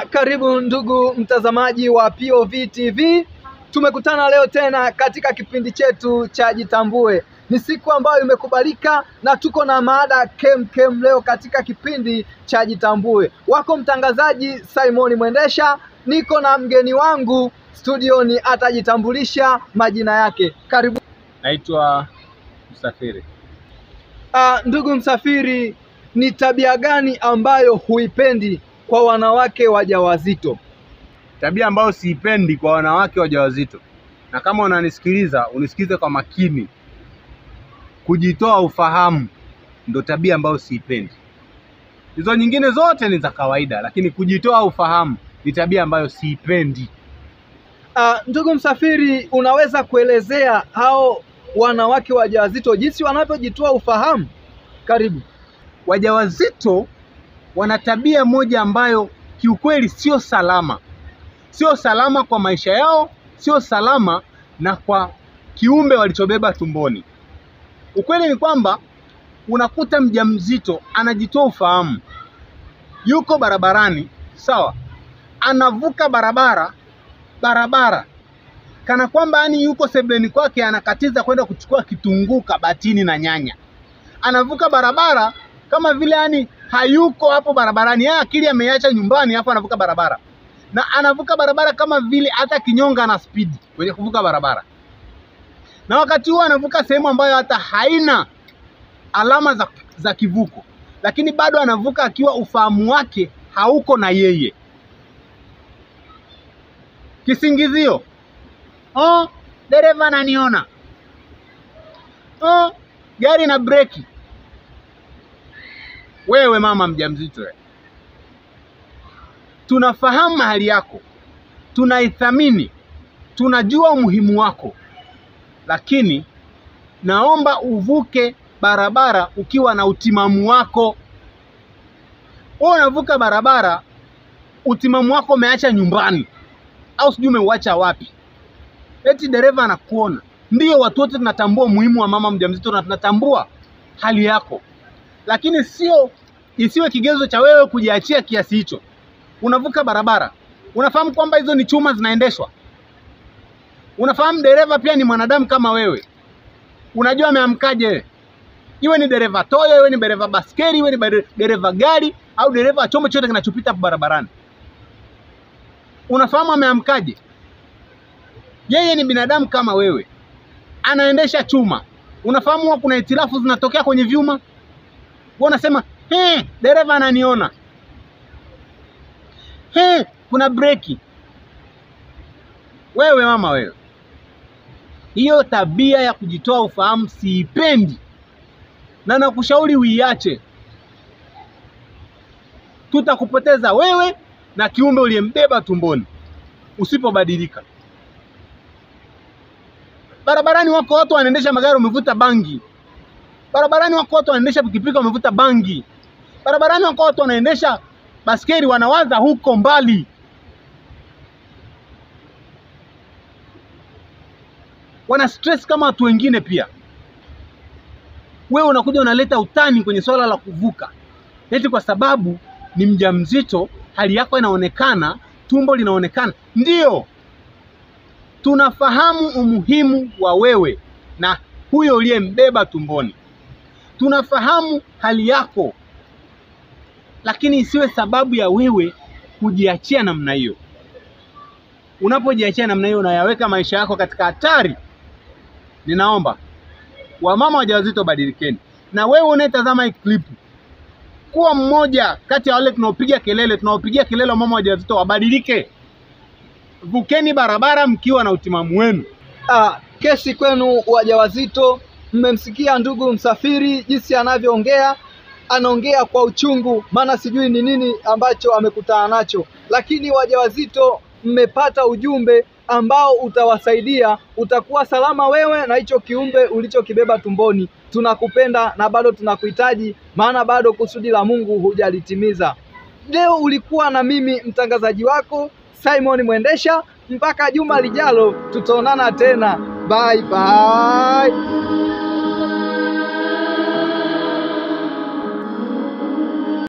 Karibu ndugu mtazamaji wa POV TV. Tumekutana leo tena katika kipindi chetu cha Jitambue. Ni siku ambayo imekubalika na tuko na mada kem kem leo katika kipindi cha Jitambue. Wako mtangazaji Simon Mwendesha, niko na mgeni wangu studioni, atajitambulisha majina yake. Karibu. Naitwa Msafiri. Ndugu Msafiri, ni tabia gani ambayo huipendi kwa wanawake wajawazito? Tabia ambayo siipendi kwa wanawake wajawazito, na kama unanisikiliza unisikilize kwa makini, kujitoa ufahamu ndo tabia ambayo siipendi. Hizo nyingine zote ni za kawaida, lakini kujitoa ufahamu ni tabia ambayo siipendi. Ndugu Msafiri, unaweza kuelezea hao wanawake wajawazito jinsi wanavyojitoa ufahamu? Karibu. Wajawazito wana tabia moja ambayo kiukweli sio salama. Sio salama kwa maisha yao, sio salama na kwa kiumbe walichobeba tumboni. Ukweli ni kwamba unakuta mjamzito anajitoa ufahamu. Yuko barabarani, sawa? Anavuka barabara kana kwamba yani yuko sebleni kwake, anakatiza kwenda kuchukua kitunguu, kabatini na nyanya. Anavuka barabara kama vile yani hayuko hapo barabarani, yeye akili ameiacha nyumbani, hapo anavuka barabara. Na anavuka barabara kama vile hata kinyonga na speed kwenye kuvuka barabara. Na wakati huo anavuka sehemu ambayo hata haina alama za kivuko, lakini bado anavuka akiwa ufahamu wake hauko na yeye. Kisingizio: oh, dereva ananiona, oh, gari na breki. Wewe mama mjamzito, tunafahamu hali yako, tunaithamini, tunajua umuhimu wako, lakini naomba uvuke barabara ukiwa na utimamu wako. Wewe unavuka barabara, utimamu wako umeacha nyumbani, au sijui umeuacha wapi, eti dereva anakuona. Ndiyo, watu wote tunatambua umuhimu wa mama mjamzito na tunatambua hali yako, lakini sio, isiwe kigezo cha wewe kujiachia kiasi hicho. Unavuka barabara, unafahamu kwamba hizo ni chuma zinaendeshwa, unafahamu dereva pia ni mwanadamu kama wewe, unajua ameamkaje. Iwe ni dereva toyo, iwe ni dereva baskeli, iwe ni dereva gari au dereva chombo chote kinachopita hapo barabarani, unafahamu ameamkaje. Yeye ni binadamu kama wewe, anaendesha chuma, unafahamu huwa kuna hitilafu zinatokea kwenye vyuma. Wewe unasema dereva ananiona, kuna breki. Wewe mama wewe, hiyo tabia ya kujitoa ufahamu siipendi, na nakushauri uiache. Tutakupoteza wewe na kiumbe uliyembeba tumboni usipobadilika. Barabarani wako watu wanaendesha magari wamevuta bangi. Barabarani wako watu wanaendesha pikipiki wamevuta bangi. Barabarani wako watu wanaendesha baskeli wanawaza huko mbali. Wana stress kama watu wengine pia. Wewe unakuja unaleta utani kwenye swala la kuvuka, eti kwa sababu ni mjamzito, hali yako inaonekana, tumbo linaonekana. Ndiyo, tunafahamu umuhimu wa wewe na huyo uliyembeba tumboni, tunafahamu hali yako, lakini isiwe sababu ya wewe kujiachia namna hiyo. Unapojiachia namna hiyo, unayaweka maisha yako katika hatari. Ninaomba wamama wajawazito badilikeni. Na wewe unayetazama hii clip, kuwa mmoja kati ya wale tunaopigia kelele wamama wajawazito wabadilike. Vukeni barabara mkiwa na utimamu wenu. Kesi kwenu wajawazito. Mmemsikia ndugu Msafiri jinsi anavyoongea, anaongea kwa uchungu, maana sijui ni nini ambacho amekutana nacho. Lakini wajawazito, mmepata ujumbe ambao utawasaidia, utakuwa salama wewe na hicho kiumbe ulichokibeba tumboni. Tunakupenda na bado tunakuhitaji, maana bado kusudi la Mungu hujalitimiza. Leo ulikuwa na mimi mtangazaji wako Simon Mwendesha. Mpaka juma lijalo tutaonana tena. Bye bye.